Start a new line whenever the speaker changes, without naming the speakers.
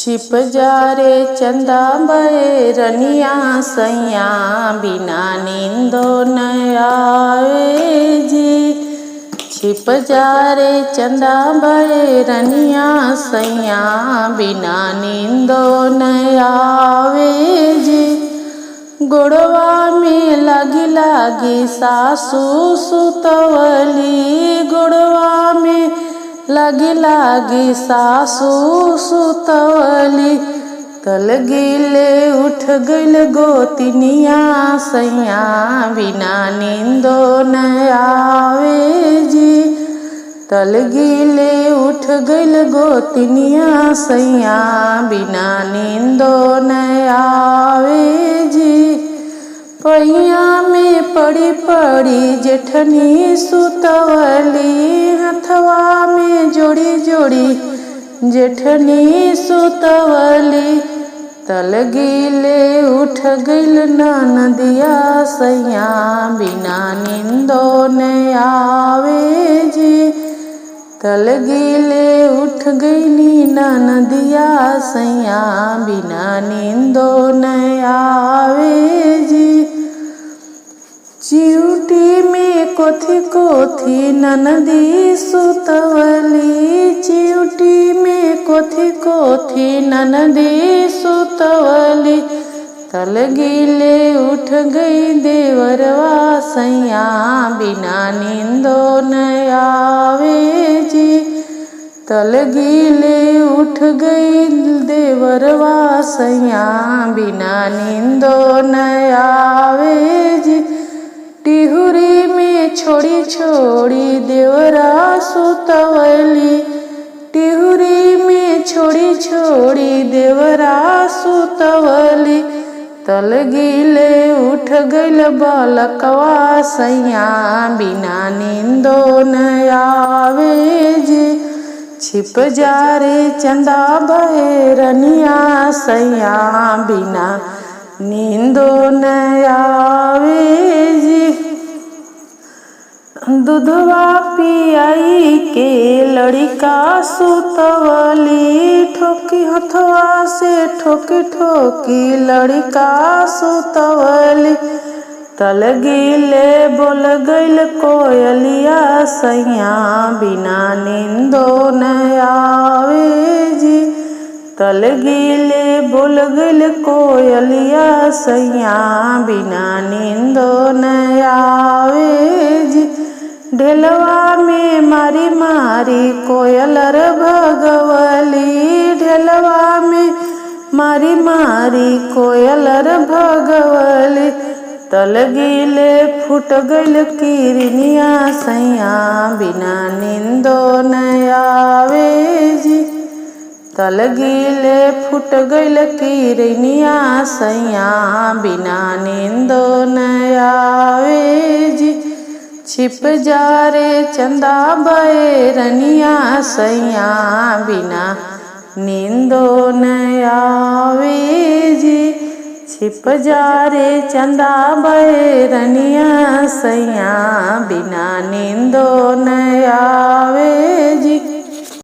छिप जा रे चंदा बैरनिया सैया बिना नींदो न आवे जी। छिप जा रे चंदा बैरनिया सैया बिना नींदो न आवे जी। गोड़वा में लागी लागी सासू सुतवली, गोड़वा में लागी लागी सासू सुतवली। तल गिले उठ गइल गोतिनिया सैया बिना नींदो न आवे जी। तल गिले उठ गइल गोतिनिया सैया बिना नींदो न आवे जी। पैया में पड़ी पड़ी जेठनी सुतवली, हथवा में जोड़ी जोड़ी जेठनी सुतवली। तल गिले उठ गइल ननदिया सैया बिना नींदो न आवे जी। तल गिले उठ गइली ननदिया सैया बिना नींदो न आवे जी। चिउटी में कोथी कोथी ननदी सुतवली, चिउटी में कोथी कोथी ननदी सुतवली। तल गिले उठ गई देवरवा सैया बिना नींदो न आवे जी। तल गिले उठ गई देवरवा सैया बिना नींदो न आवे जी। टिहुरी में छोड़ी छोड़ी देवरा सुतवली, टिहुरी में छोड़ी छोड़ी देवरा सुतवली। तल गिले उठ गइल बालकवा सैया बिना नींदो न आवे जी। छिप जा रे चंदा बैरनिया सैया बिना नींदो न आवे जी। दूधवा पियाई के लड़िका सुतवली, ठोकी हथवा से ठोकी ठोकी लड़िका सुतवली। तल गिले बोल गइल कोयलिया सैया बिना नींदो न आवे जी। तल गिले बोल गइल कोयलिया सैया बिना नींदो न आवे जी। ढेलवा में मारी मारी कोयल र भगवली, ढेलवा में मारी मारी कोयल र भगवली। तल गिले फूट गइल किरनिया सैया बिना नींदो न आवे जी। तल गिले फूट गइल किरनिया सैया बिना नींदो न आवे जी। छिप जा रे चंदा बैरनिया सैया बिना नींदो न आवे जी। छिप जा रे चंदा बैरनिया सैया बिना नींदो न आवे जी।